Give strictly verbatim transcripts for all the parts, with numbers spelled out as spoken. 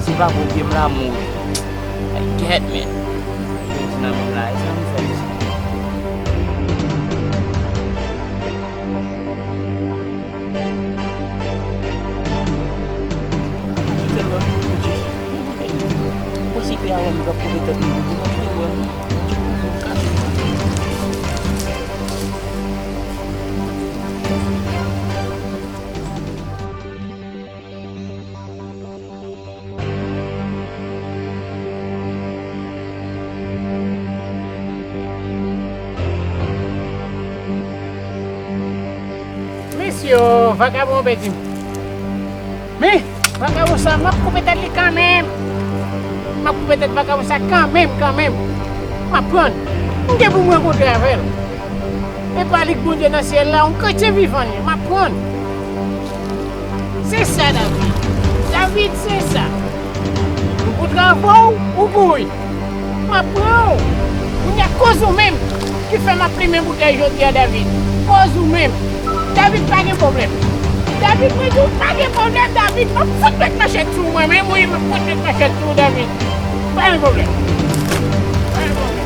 Se pa pou pye m la mouri. Ay, gèt, men. Jodi nan menm la, e sa m fè isit. Kite m nan, Bondye. Mwen panse ke avan m t ap koupe tèt mwen, Bondye, mwen kite wè m. Mesye, vagabon bèdi m. Men, vagabon sa, m ap koupe tèt li kanmenm. M ap koupe tèt vagabon sa kanmenm, kanmenm. M ap pran. M gen pou m rankontre avè l. E pa li k Bondye nan syèl la, yon kretyen vivan li ye, m ap pran. Se sa, David. David, se sa. Ou pou travay, ou pou ri. M ap pran w. Kounye a, koz ou menm ki fè m ap limen boutèy jodi a, David. Koz ou menm. David, pa gen pwoblèm. David, mwen di w, pa gen pwoblèm, David. M ap fout met manchèt sou ou, mwen menm, wi, m ap fout met manchèt sou ou, David. Pa gen pwoblèm. Pa gen pwoblèm.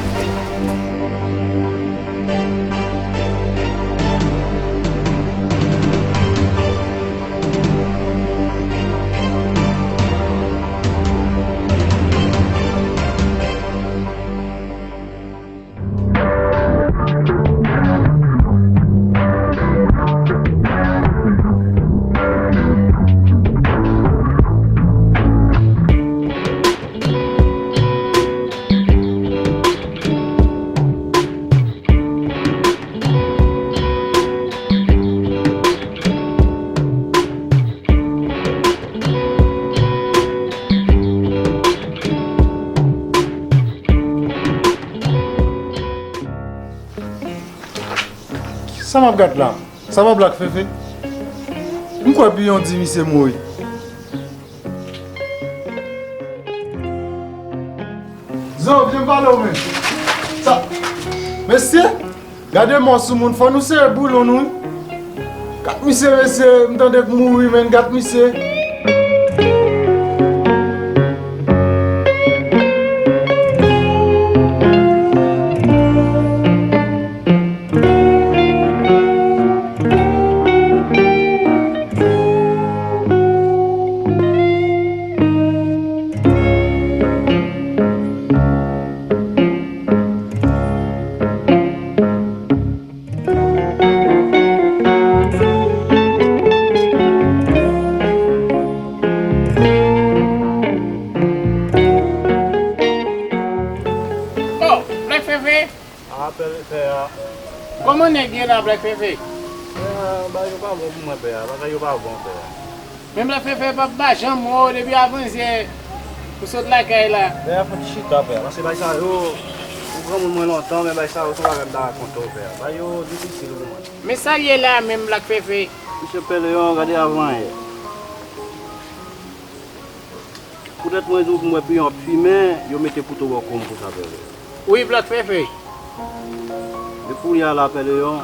Sa m ap gad la? Sa pa Black Fefe? M kwè piyon di misye mouri. Zo, vye m pale w men. Sa, mesye, gade mò sou moun, fò nou sere boulon nou wi. Gad misye, mesye, m tande k mouri, men gad misye. Oh, Black Fefe! Apèl pè a. Kòman nèg ye la, Black Fefe? Pè a, bagay yo pa bon pou mwen, pè a. Bagay yo pa bon, pè a. Men Black Fefe p ap ba janm wè w depi avanzyè ou sot lakay la. Pè a, fò ti chita, pè a. Paske bagay sa yo, ou granmoun mwen lontan, men bagay sa yo, se yon bagay m ta rakonte w, pè a. Bagay yo difisil pou mwen. Men sa l ye la menm, Black Fefe? Misye Pè Leyon, gade avan yè. Poutèt mwen di w pou m wè piyon ap fimen, yo mete kouto bò kou m konsa, Pè Leyon. Wi, Black Fefe. Depi kounye a la, Pè Leyon,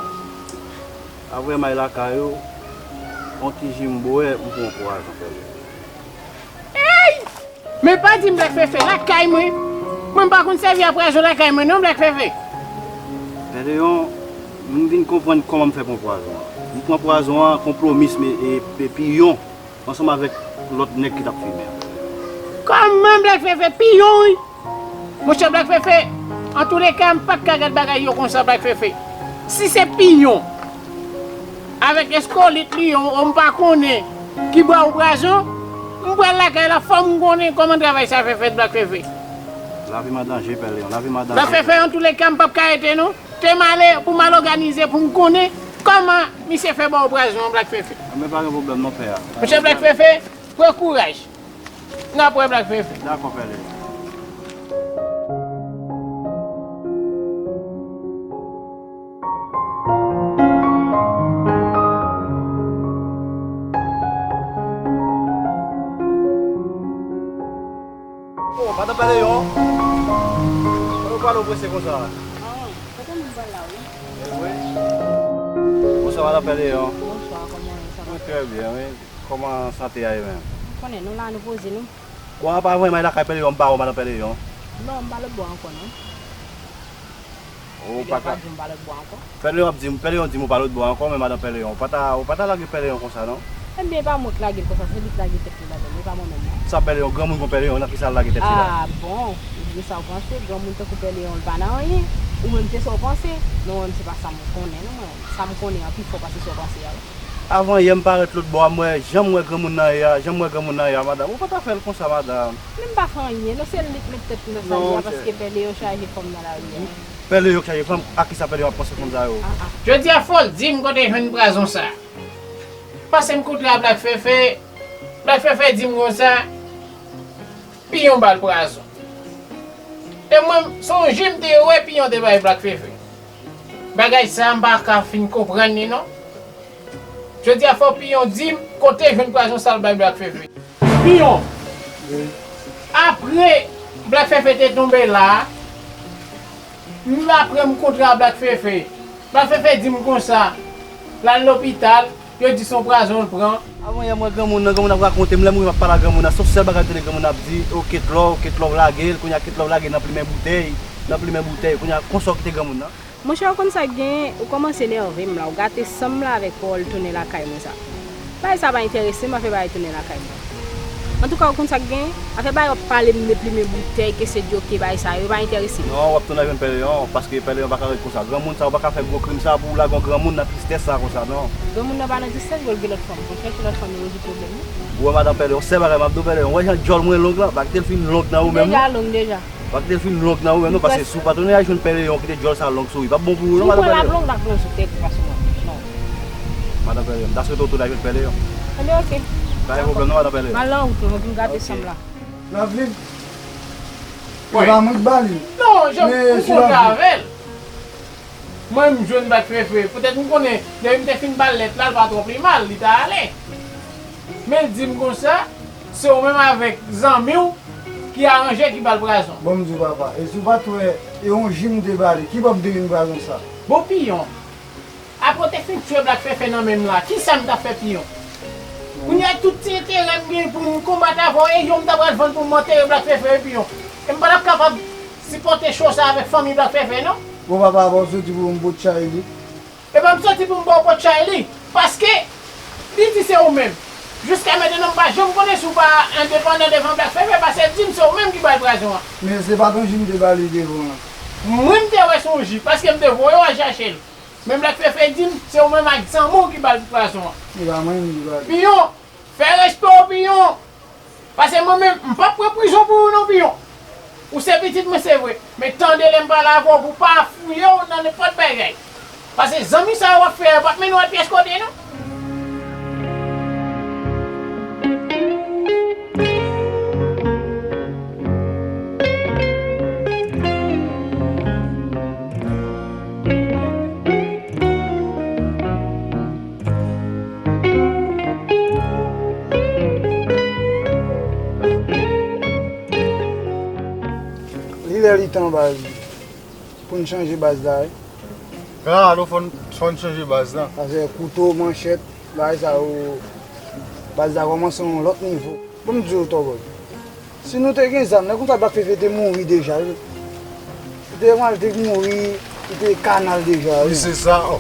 apre m al lakay ou, yon ti ji m bwè, m pran pwazon, Pè Leyon. Ey! Men pa di m Black Fefe, lakay mwen. Mwen m pa konn sèvi a pwazon lakay mwen non, Black Fefe. Pè Leyon, m vin konprann kòman m fè pran pwazon an. M pran pwazon an, konplomis, e, e piyon. Ansanm avèk lòt nèg ki t ap fimen an. Kòman Black Fefe piyon wi? Monchè Black Fefe, antouleka, m pa t ka gad bagay yo konsa, Black Fefe. Si se piyon avèk eskolit li yo, m pa konnen ki bwa ou pwazon, m pral lakay la, fò m konnen kòman travay sa fè fèt, Black Fefe. Lavi m an danje, Pè Leyon, lavi m an danje. Black Fefe, antouleka, m p ap ka rete non. Te m ale pou m al òganize pou m konnen kòman misye fè ba w pwazon an, Black Fefe. Anben, pa gen pwoblèm non, pè a. Monchè Black Fefe, pran kouraj. N ap wè Black Fefe. Dakò, pè Leyon. Oh, madanm Pè Leyon. Ou pale w prese konsa? Ah, kote moun pral la, wi. Wi. Bonswa, madanm Pè Leyon. Bonswa, kòman w ye, sa va? Wi, trè byen, wi. Kòman sante a ye menm? Ou konnen, nou la, nou poze nou. Bon, apa voye m al lakay Pèleyon, m pa wè w, madan Pèleyon. Non, m pa lòtbò ankò, non. Ou pa ka. Pèleyon pa di m pa lòtbò ankò. Pèleyon ap di m, Pèleyon di m ou pa lòtbò ankò, men madan Pèleyon, ou pa ta, ou pa ta lage Pèleyon konsa, non. Ebyen, e pa mwen k lage l konsa, se li k lage tèt li ladan l, e pa mwen menm, non. Sa Pèleyon, granmoun kon Pèleyon, nan kisa l lage tèt li la? Ah, bon, ou di sa w panse, granmoun tankou Pèleyon, l pa nan anyen. Ou menm, se sa w panse? Non, mwen, se pa sa m konnen, non, mwen. Sa m konnen an pi fò pase sa w panse a, wi. Avan yè m parèt lòtbò a, m wè, jan m wè granmoun nan ye a, jan m wè granmoun nan ye a, madanm, ou pa ta fè l konsa, madanm. Men m pa fè anyen, non, se li k met tèt li nan sa l ye a, paske Pèleyon chaje fanm nan lari a. Pèleyon k chaje fanm, a kisa Pèleyon ap panse fanm sa yo? Ah, ah. Jodi a fò l di m kote jwenn pwazon sa. Pase m kontre a Black Fefe, Black Fefe di m konsa, Piyon ba l pwazon. E mwen, sonje m te wè Piyon te bay Black Fefe. Bagay sa a, m pa ka fin konprann li, non. Jodi a, fò Piyon di m kote jwenn pwazon sa l bay Black Fefe. Piyon, apre Black Fefe te tonbe la, m apre m kontre a Black Fefe. Black Fefe di m konsa, l al lopital, yo di se yon pwazon l pran. Avan yè m wè granmoun nan, granmoun ap rakonte m, lè m rive m ap pale ak granmoun nan, se yon sèl bagay m tande granmoun nan ap di, oh, Ketlove, Ketlove lage l, kounye a Ketlove lage l nan plimen boutèy, nan plimen boutèy, kounye a konsa w kite granmoun nan. Monchè, ou konn sa k genyen, ou kòmanse nève m la, ou gate san m la avèk pawòl tounen lakay mwen sa. Bagay sa pa enterese m, afè bagay tounen lakay mwen. Antouka, ou konn sa k genyen, afè bagay w ap pale m de plimen boutèy, ke se djoke, bagay sa yo pa enterese m. Non, w ap tounen jwenn Pèleyon, paske Pèleyon pa ka ret konsa. Granmoun sa, ou pa ka fè gwo krim sa pou w lage yon granmoun nan tristès sa konsa, non. Granmoun nan pa nan tristès, bon, l gen lòt fanm. Bon, chèche lòt fanm, yo rezoud pwoblèm li. Ou wè madan Pèleyon, sèl bagay m ap di w, Pèleyon, ou wè jan djòl mwen long la, pa kite l fin long nan ou menm, non. Deja long, deja. Pa kite l fin long nan ou menm, non, paske si w pa tounen al jwenn Pèleyon, kite djòl sa long sou ou, li p ap bon pou ou, non, madan Pèleyon. Si w pran l ap long, l ap long sou tèt ou, pa sou mwen, non. Madan Pèleyon, m ta swete w tounen al jwenn Pèleyon. Enben, oke. Pa gen pwoblèm, non, madan Pèleyon. M al nan wout mwen, pou m gade san m la. L ap viv. E pa mwen k ba li. Non, jan m kontre avè l. Mwen, m jwenn Black Fefe. Poutèt m konnen, depi m te fin ba l lèt la, l pa twò pi mal, li ta ale. Men l di m konsa, se ou menm avèk zanmi w ki aranje ki ba l pwazon. Bon, m di w, papa, e si w pa t wè, e yon ji m te ba li, ki bò m te jwenn pwazon sa? Bon, Piyon, apre w te fin tchwe Black Fefe nan men m la, kisa m t ap fè, Piyon? Kounye a, tout ti enterè m gen pou m konbat avè w, e yo m ta pral vann pou m antere Black Fefe, wi, Piyon. E m pa t ap kapab sipòte cho sa avèk fanmi Black Fefe, non. Bon, papa, pa w soti pou m potchay li. E pa m soti pou m ba w potchay li, paske li di se ou menm. Jiska mentnan, m pa janm konnen si w pa endepandan devan Black Fefe, paske l di m se ou menm ki ba l pwazon an. Men se pa t yon ji m te ba li devan an. Mwen, m te wè se yon ji, paske m te voye w al chache l. Men Black Fefe di m se ou menm ak zanmi w ki ba l pwazon an. E pa mwen menm ki ba li. Piyon, fè respè w, Piyon. Paske mwen menm, m p ap pran prizon pou ou non, Piyon. Ou se pitit mwen, se vre. Men tande lè m pale avè w pou w pa fouye w nan nenpòt bagay. Paske zanmi sa yo w ap fè a p ap mennen w al pyès kote, non. Li lè li tan baz pou n chanje baz la, wi. Claro, fò n, fò n chanje baz la. Paske kouto, manchèt, bagay sa yo, baz la kòmanse yon lòt nivo. Bon, m di w, Tòbòl, si nou te gen zam, lè konsa Black Fefe te mouri deja, wi. Li te mal te mouri, li te kanal deja, wi. Wi, se sa, o.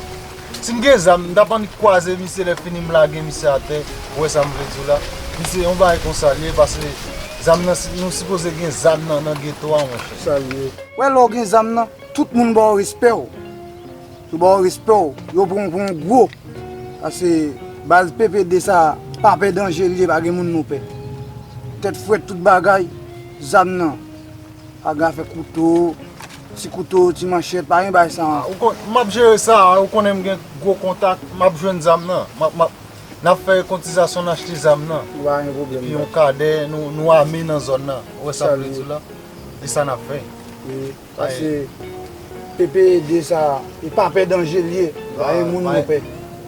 Si m gen zam, m t ap annik kwaze misye lè fini m lage misye atè, ou wè sa m vle di w la. Misye, yon bagay konsa l ye, paske zam nan, si, nou sipoze gen zam nan, nan geto a, monchè. Sa l ye. Wè, lè w gen zam nan, tout moun ba w respè w. Yo ba w respè w, yo pran w pou yon gwo. Paske baz P P de sa, pa pè danje l ye, pa gen moun nou pè. Tèt frèt tout bagay, zam nan. Pa gen afè kouto, ti kouto, ti manchèt, pa gen bagay sa. Ah, ou kon-, m ap jere sa, ou konnen m gen gwo kontak, m ap jwenn zam nan. M ap, m ap, n ap fè kontizasyon, n achte zam nan. Pa gen pwoblèm. Epi yon kadè, nou, nou ame nan zòn nan. Ou wè sa m vle di w la? E sa n ap fè. Wi, paske P P de sa, e pa pè danje l ye. Pa gen moun nou pè.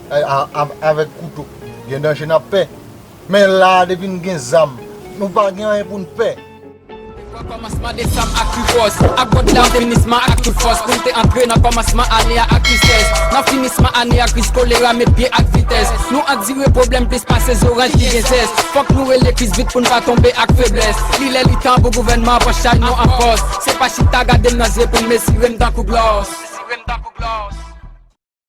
A, a, avèk kouto, gen danje n ap pè. Men la, depi n gen zam, nou pa gen anyen pou n pè. Kòmansman desanm ak pli fòs, ak bòt la finisman ak tout fòs. Pou n te antre nan kòmansman ane a ak tristès. Nan finisman ane a, kriz kolera met pye ak vitès. Nou andire pwoblèm plis pase zoranj ki gen zès. Fòk nou rele kriz vit pou n pa tonbe ak feblès. Li lè li tan pou gouvènman an pran chay nou an fòs. Se pa chita gade m nan zye pou n mezire m tankou glòs.